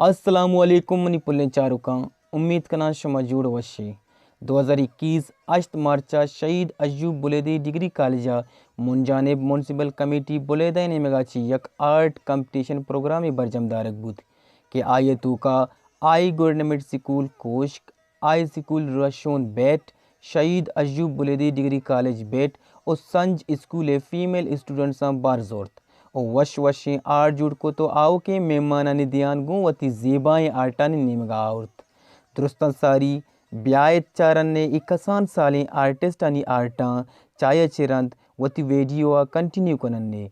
السلام علیکم منی پلیں چاروکاں، امید کناں شما جوڑ وشے۔ دو ہزار اکیس ہشت مارچ ءَ شہید ایوب بلیدی ڈگری کالج ءَ من جانب میونسپل کمیٹی بلیدہ ءِ نیمگ ءَ چہ یک آرٹ کمپٹیشن پروگرامے برجم دارگ بوت کہ آئی ءِ توکا آئی گورنمنٹ سکول کوشک، ہائی اسکول رشون بیٹ، شہید ایوب بلیدی ڈگری کالج بیٹ و سنج اسکول ءِ فیمیل اسٹوڈنٹساں بار زورت و وش وشیں آرٹ جوڑ کت و آؤکیں مہمانانی دیان گوں وتی زیبائیں آرٹانی نیمگ ءَ آورت۔ درستاں ساری بیایت چارن اے کسان سالیں آرٹسٹانی آرٹاں چایا چہ رند وتی ویڈیو ءَ کنٹینیو کنن اے۔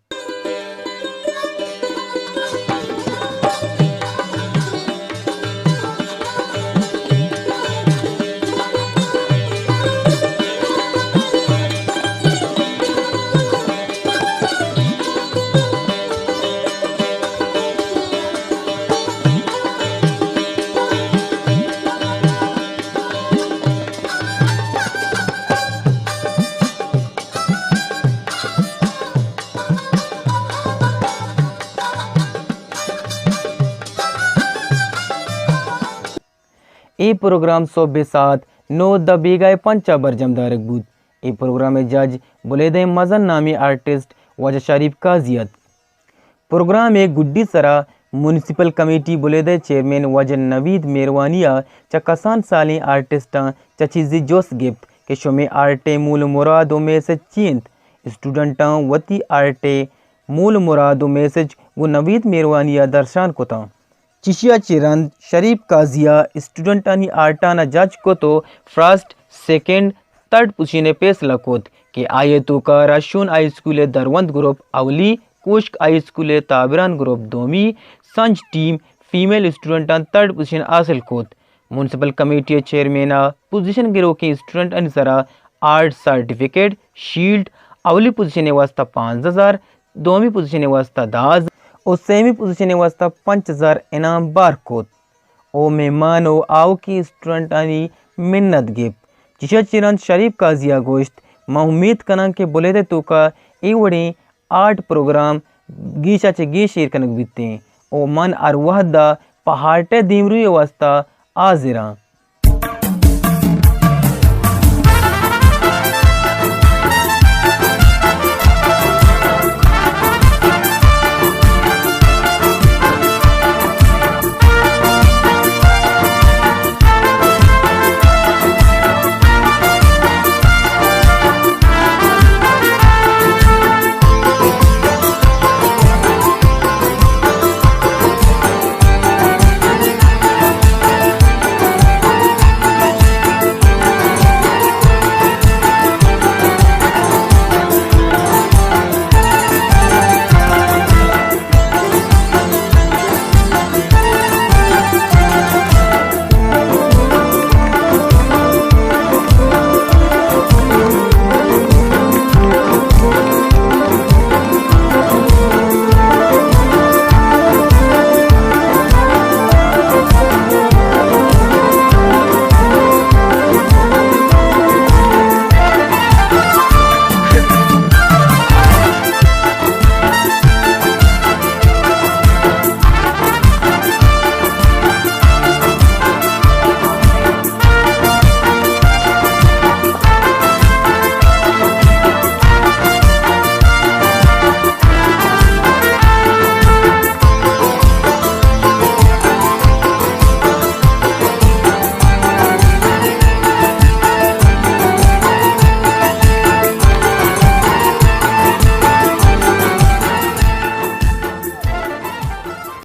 اے پروگرام صبح ساعت نو دہ بیگاہ پنچ ءَ برجم دارگ بوت۔ اے پروگرام ءِ جج بلیدہ ءِ مزن نامیں آرٹسٹ واجہ شریف قاضی ات۔ پروگرام ءِ گڈی سرا میونسپل کمیٹی بلیدہ ءِ چیئرمین واجہ نوید مہروانی ءَ چہ کسان سالیں آرٹسٹاں چہ چیزے جست گپت کہ شمے آرٹ ءِ مول و مراد و میسج چی انت؟ اسٹوڈنٹاں وتی آرٹ ءِ مول و مراد و میسج گوں نوید مہروانی ءَ درشان کتاں۔ چشی ءَ چہ رند شریف قاضی ءَ اسٹوڈنٹانی آرٹان ءَ جج کت و فرسٹ، سیکنڈ، تھرڈ پوزیشن ءِ فیصلہ کت کہ آئی ءِ توکا راشون ہائی اسکول ءِ درونت گروپ اولی، کوشک ہائی اسکول ءِ تابران گروپ دومی، سنج ٹیم فیمیل اسٹوڈنٹاں تھرڈ پوزیشن حاصل کت۔ میونسپل کمیٹی ءِ چیئرمین ءَ پوزیشن گروکیں اسٹوڈنٹانی سرا آرٹ سرٹیفکیٹ، شیلڈ، اولی پوزیشن ءِ واستہ پانزدہ ہزار، دومی پوزیشن ءِ واستہ دہ ہزار و سیمی پوزیشن ءِ واستہ پنچ ہزار انعام بار کت و مہمان و آؤکیں اسٹوڈنٹانی منت گپت۔ چشی ءَ چہ رند شریف قاضی ءَ گوشت، من امیت کناں کہ بلیدہ ءِ توکا اے وڑیں آرٹ پروگرام گیش ءَ چہ گیش ایر کنگ بیتیں و من ہر وہد ءَ پہ آرٹ ءِ دیمروئی ءِ واستہ حاضر آں۔